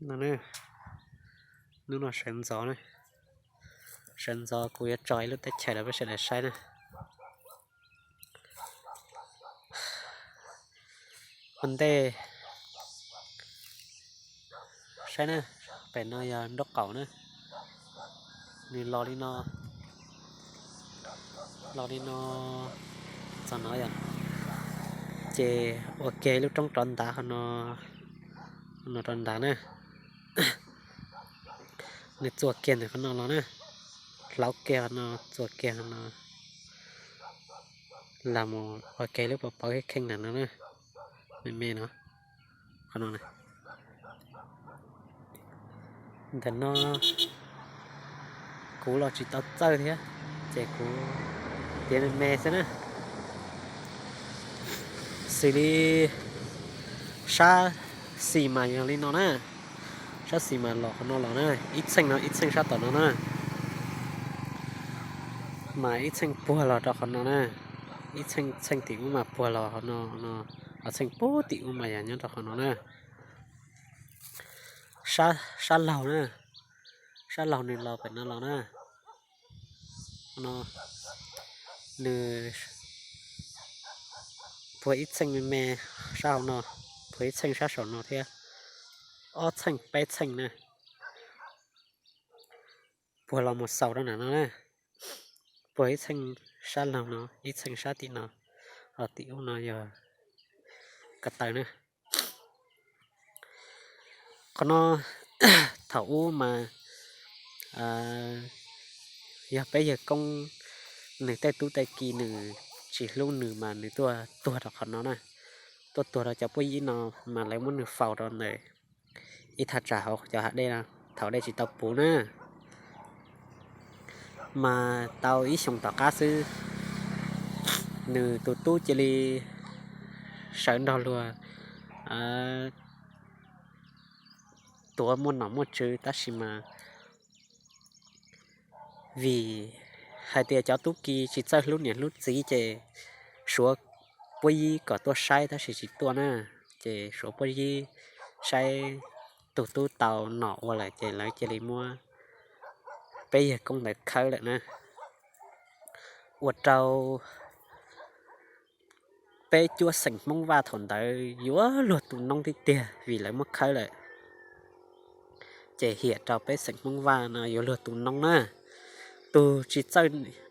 No, hnub no sawv ntxov na, sawv ntxov kuv yuav tso ib lub teb chaws rau peb sawv daws saib na. Ua ntej saib na, pem no yog nraub qaum na, nws los li no, los li no, txog no yom, ces ua ke lub roob rov ntav, no rov ntav na. Nws txuas kiag ntawm qhov no los na, hlauv kiag qhov no, txuas kiag qhov no, los mus ua ke lub pov pov kheej ntawm no na, me me no, qhov no. Ntawm no kuv los tsis tau txawj thiab, ces kuv piav me me xwb na. Xws li sab xis mas yog li no na, sab xis mas los qhov no los na, ib txheej no ib txheej sab tom no na, mas ib txheej puag los rau qhov no na, ib txheej txheej tim ub mas puag los qhov no, qhov txheej puag tim ub mas yog nyob rau qhov no na. Sab laug na, sab laug nws los pem no los na, no nws puag ib txheej me me sab hauv no, puag ib txheej sab saum no thiab, ob txheej peb txheej na, puag los mus xaus rau ntawm no na, puag ib txheej sab laug no, ib txheej sab tim no, ho tim ub no yog ko taw na. Qhov no thaum ub mas yog peb yawg koob nws tej tub tej ki nws tsis hlub nws mas nws tuaj tuag rau qhov no na, tuaj tuag rau cov puab yib no, mas lawv muab nws faus rau ntawm ib thaj tsam hauv cov hav dej no, thaum dej tsis tau puv na. Mas tau ib xyoos tom qab xwb, nws tus tub cia li sawv nrog luag tuav muaj nom muaj tswv, tab sis mas vim hais tias cov tub ki tsis txawj hlub niam hlub txiv ces suav puab yib kom tuaj saib tab sis tsis tuaj na, ces suav puab yib saib tus tub tau nom ua lawm ces lawv cia li muab peb yawg koob ntawd khawb lawm na. Ua rau peb cuab xeem Hmoob Vaj thaum ntawd yuav luag tu noob tiag tiag vim lawv muab khawb lawm. Ces hiam rau peb xeem Hmoob Vaj no yuav luag tu noob na. Tus tsis txawj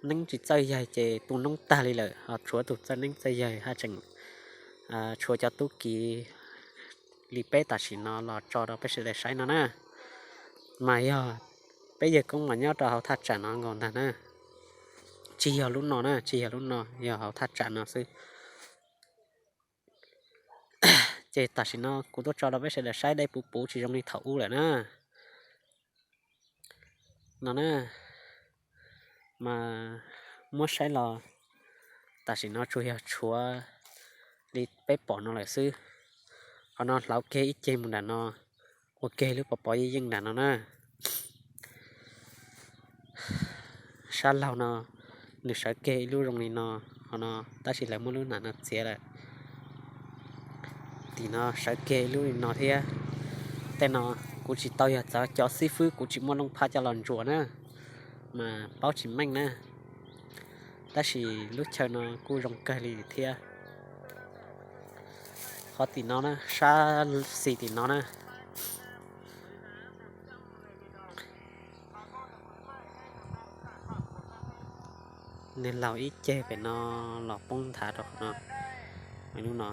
neeb tsis txawj yaig ces tu noob tag li lawm, ho tshuav tus txawj neeb txawj yaig haj tseem tshuav cov tub ki li peb tam sim no los tso rau peb sawv daws saib no na. Mas yog peb yawg koob mas nyob rau hauv thaj tsam no nkaus ntag na. Tsis yog lub no na, tsis yog lub no, yog hauv thaj tsam no xwb. Ces tam sim no kuv tuaj tso rau peb sawv daws saib dej puv puv tsis zoo li thaum ub lawm na. No na, mas muab saib los tam sim no tsuas yog tshuav li peb pom no lawm xwb. Qhov no hlauv kiag ib ceg mus nram no, ua kiag lub pov pov yeej yeej nram no na. Sab laug no, nws sawv kiag ib lub zoo li no, qhov no, tab sis lawv muab lub nram no txiav lawm. Tim no sawv kiag ib lub li no thiab. Tej no kuv tsis tau yog txawv cov xib fwb, kuv tsis muaj looj phab coj los ntsuas na, mas paub tsis meej na. Tab sis lub chaw no kuj zoo kawg li thiab. Qhov tim no na, sab xis tim no na, nws laug ib ceg pem no los poob nthav rau qhov no. Lub no,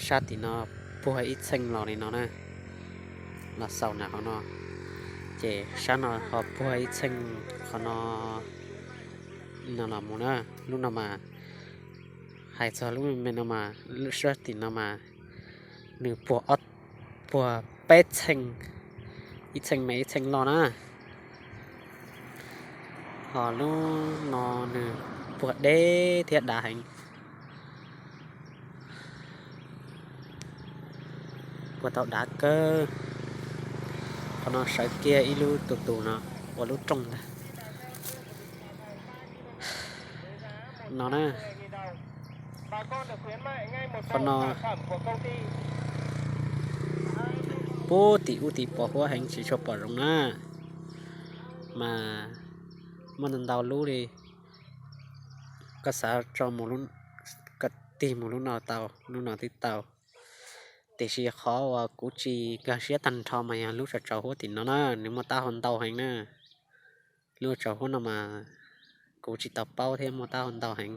sab tim no puag ib txheej los li no na, los xaus nram qhov no, ces sab no ho puag ib txheej qhov no, no los mus na. Lub no mas, hais txog lub me no mas, sab tim no mas nws puag, puag peb txheej, ib txheej me ib txheej loj na. Ho lub no nws puag deb thiab dav heev. Puag tau dav kawg. Qhov no sawv kiag ib lub tus tus no ua lub rooj ntag. No na, qhov no puag tim ub tim pos huab heev tsis tshua pom zoo na. Mas muaj ntau ntau lub li, koj xav tso, koj tig mus lub no tau, lub no twb tau. Tiam sis qhov uas kuv tsis nkag siab tag nrho mas yog lub tsaus tsaus huab tim no na, nws muaj taub hau ntau heev na. Lub tsaus huab no mas kuv tsis tau paub thiab, muaj taub hau ntau heev,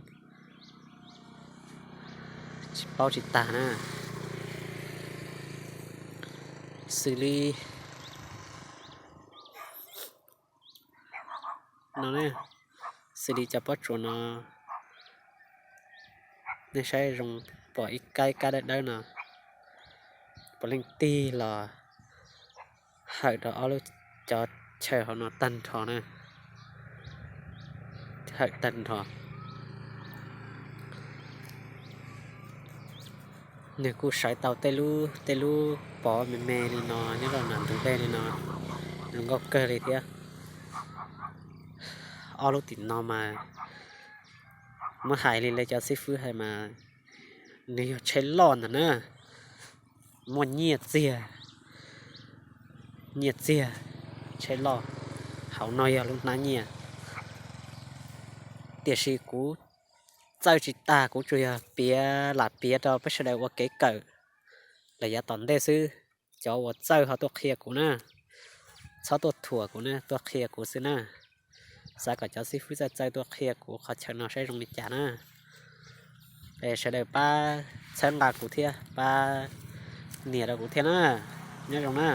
tsis paub tsis tag na. Xws li no, xws li cov pob tsuas no, nej saib zoo, pom ib kab ib kab dawb dawb no, puav leej tig los hawm rau ob lub, cov chaw hauv no tag nrho na, hawm tag nrho. Nws kuj sawv tau tej lub, tej lub pov me me li no nyob rau nram ntug dej li no, zoo nkauj kawg li thiab. Ob lub tim no mas muab hais li lawv cov xib fwb hais mas nws yog tsheb loj ntag na, muaj nyiaj txiag, nyiaj txiag, tsheb loj, hauv no yog lub hnab nyiaj. Tiam sis kuv txawj tsis tag, kuv tsuas yog piav lam piav rau peb sawv daws ua kev kawm los yav tom ntej xwb. Cov uas txawj ho tuaj qhia kuv na, txhob tuaj thuam kuv na, tuaj qhia kuv xwb na. Xav kom cov xib fwb txawj txawj tuaj qhia kuv qhov chaw no saib zoo li cas na. Es sawv daws pab txhawb nqa kuv thiab pab nias rau kuv thiab na. Nyob zoo na.